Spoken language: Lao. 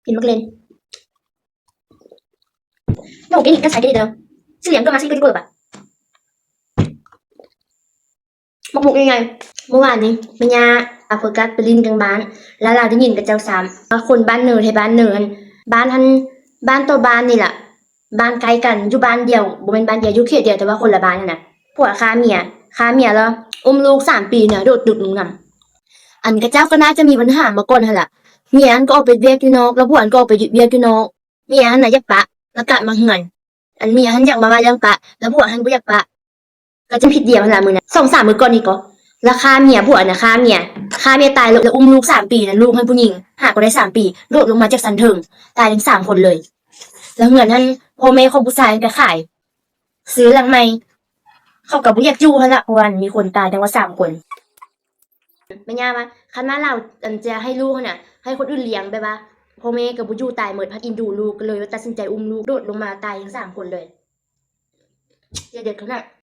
ກິນໝາກເລັ່ນ. ນ້ອງກິນກັນໃສກິນອີກເດີ. ຊິລ້ຽງຕົວມາຊິກິນກໍດີກວ່າ. ໝາກໝຸກໃຫຍ່ໆ. ມື້ວານນີ້ແມ່ຍ່າອາໂຟກັສໄປຫຼິ້ນກັນບ້ານ ລາວໆໄດ້ຍິນເຂົາເຈົ້າຊ້ຳວ່າຄົນບ້ານເນີແທ້ບ້ານເນີຫັ້ນ ບ້ານຫັ້ນ ບ້ານຕໍ່ບ້ານນີ້ລະ ບ້ານໃກ້ກັນ ຢູ່ບ້ານດຽວ ບໍ່ແມ່ນບ້ານດຽວ ຢູ່ເຂດດຽວ ແຕ່ວ່າຄົນລະບ້ານຫັ້ນນະ. ຜົວຂ້າເມຍ ຂ້າເມຍແລ້ວ ອຸ້ມລູກສາມປີນະ ໂດດຕຶກລົງນ້ຳ. ອັນເຂົາເຈົ້າກໍໜ້າຈະມີບັນຫາມາກ່ອນຫັ້ນລະ ເມຍຫັ້ນກໍອອກໄປເຮັດວຽກຢູ່ນອກ ແລ້ວຜົວຫັ້ນກໍອອກໄປເຮັດວຽກຢູ່ນອກ. ເມຍຫັ້ນນະຢາກປະ ແລ້ວກັບມາເຮືອນ ອັນເມຍຫັ້ນຢາກມາວ່າເລື່ອງປະ ແລ້ວຜົວຫັ້ນບໍ່ຢາກປະ ກໍຈະຜິດດຽວຫັ້ນລະມື້ນັ້ນ ສອງສາມມື້ກ່ອນນີ້ກໍລະຄາເມຍ ຜົວນະຄາເມຍ ຄາເມຍຕາຍ ແລ້ວ ແລ້ວອຸ້ມລູກສາມປີນະ ລູກຫັ້ນຜູ້ຍິງ ຫາກໍໄດ້ສາມປີ ໂດດລົງມາຈາກຊັ້ນເທິງ ຕາຍທັງສາມຄົນເລີຍ. ແລ້ວເຮືອນຫັ້ນ ພໍ່ແມ່ຂອງຜູ້ຊາຍຫັ້ນກໍຂາຍ ຊື້ຫຼັງໃໝ່ ເຂົາກໍບໍ່ຢາກຢູ່ຫັ້ນລະ ເພາະວ່າມີຄົນຕາຍຕັ້ງວ່າສາມຄົນ. ແມ່ຍ່າວ່າ ຄັນວ່າລາວ ອັນ ຈະໃຫ້ລູກຫັ້ນນະ ໃຫ້ຄົນອື່ນລ້ຽງ ແບບວ່າພໍ່ແມ່ກໍບໍ່ຢູ່ ຕາຍໝົດ ພັດເອັນດູລູກ ກໍເລີຍວ່າຕັດສິນໃຈອຸ້ມລູກ ໂດດລົງມາຕາຍທັງສາມຄົນເລີຍ. ເດັດຂະໜາດ